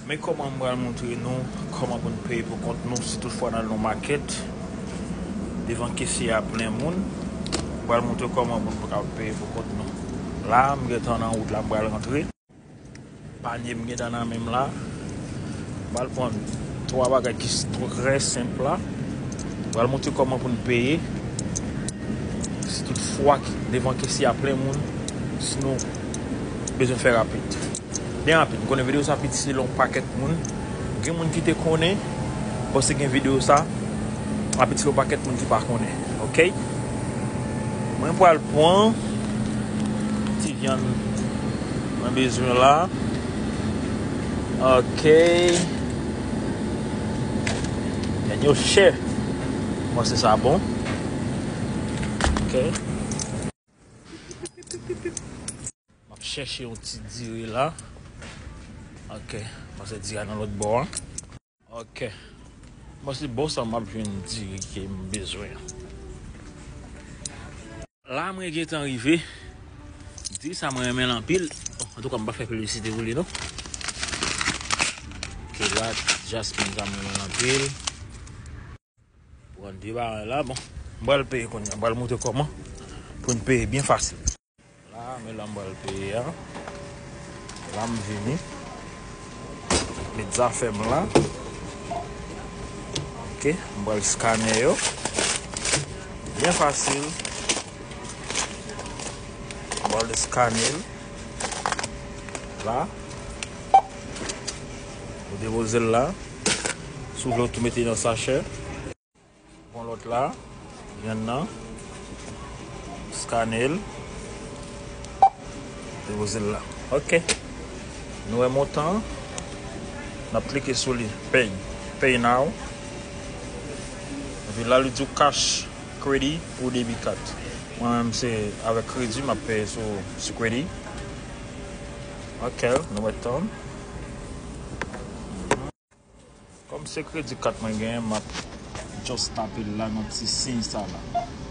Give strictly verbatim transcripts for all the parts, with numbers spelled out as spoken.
Men kòman m pral montre nou kòman pou n peye pou kont nou si tout fwa n al nan makèt devan kesye a plen moun. M pral montre kòman pou n kapab peye pou kont nou. La, m gentan nan wout la, m pral rantre. Panye m gentan nan men m la. M pral pran twa bagay ki s- trè senp la. M pral montre kòman pou n peye si tout fwa ki- devan kesye a plen moun, si nou bezwen fè rapid. Byen rapid. M konnen videyo sa piti selon pakèt moun. Gen moun ki te konnen, paske gen videyo sa, m ap itilize yon pakèt moun ki pa konnen. Oke? Mwen pral pran ti vyann mwen bezwen la. Oke. Vyann yo chè. Bon, se sa bon. Oke. M ap chèche yon ti diri la. Oke. Paske diri a nan lòt bò a. Oke. Bon, se bò sa m ap jwenn diri ke m bezwen an. La, mwen gentan rive. Diri sa, mwen renmen l anpil. Bon, antouka, m pa fè piblisite pou li, non. Oke, la, jasmin sa, mwen renmen l anpil. Pran de bagay la, bon. M pral peye kounye a, m pral montre kòman pou n peye byen fasil. La, men la m pral peye a. La m vini. Met zafè m la. Oke, m pral skannen yo. Byen fasil. M pral skannen l. La. Ou depoze l la. Si w vle w tou mete nan sachè. Pran lòt la, vyann nan, skannen l, depoze l la. Oke. Nou wè montan an, n ap klike sou li, pay, pay now. Epi la, li di w cash, kredi ou debi kat. Mwen menm, se avèk kredi m ap peye sou, sou kredi. Oke, nou wè tan. Kòm se kredi kat mwen genyen, m ap just tape l la nan ti siy sa la.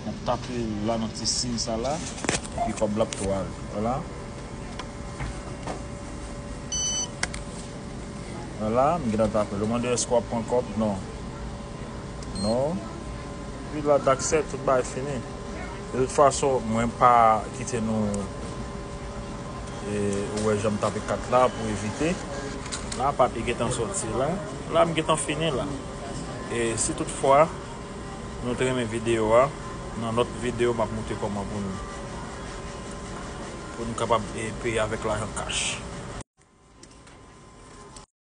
M ap tape l la nan ti siy sa la, epi kòb la ap tou ale. Vwala. Vwala, m gentan tape l. Ou mande èske w ap pran kòb? Non. Non. Epi la, dakse, tout bagay fini. De tout fason, mwen pa kite nou, e, ou wè jan m tape kat la pou evite. La, papye gentan soti la. La, m gentan fini la. E si tout fwa nou te renmen videyo a, nan lòt videyo, m ap montre kòman pou nou, pou nou kapab, e, peye avèk lajan kach.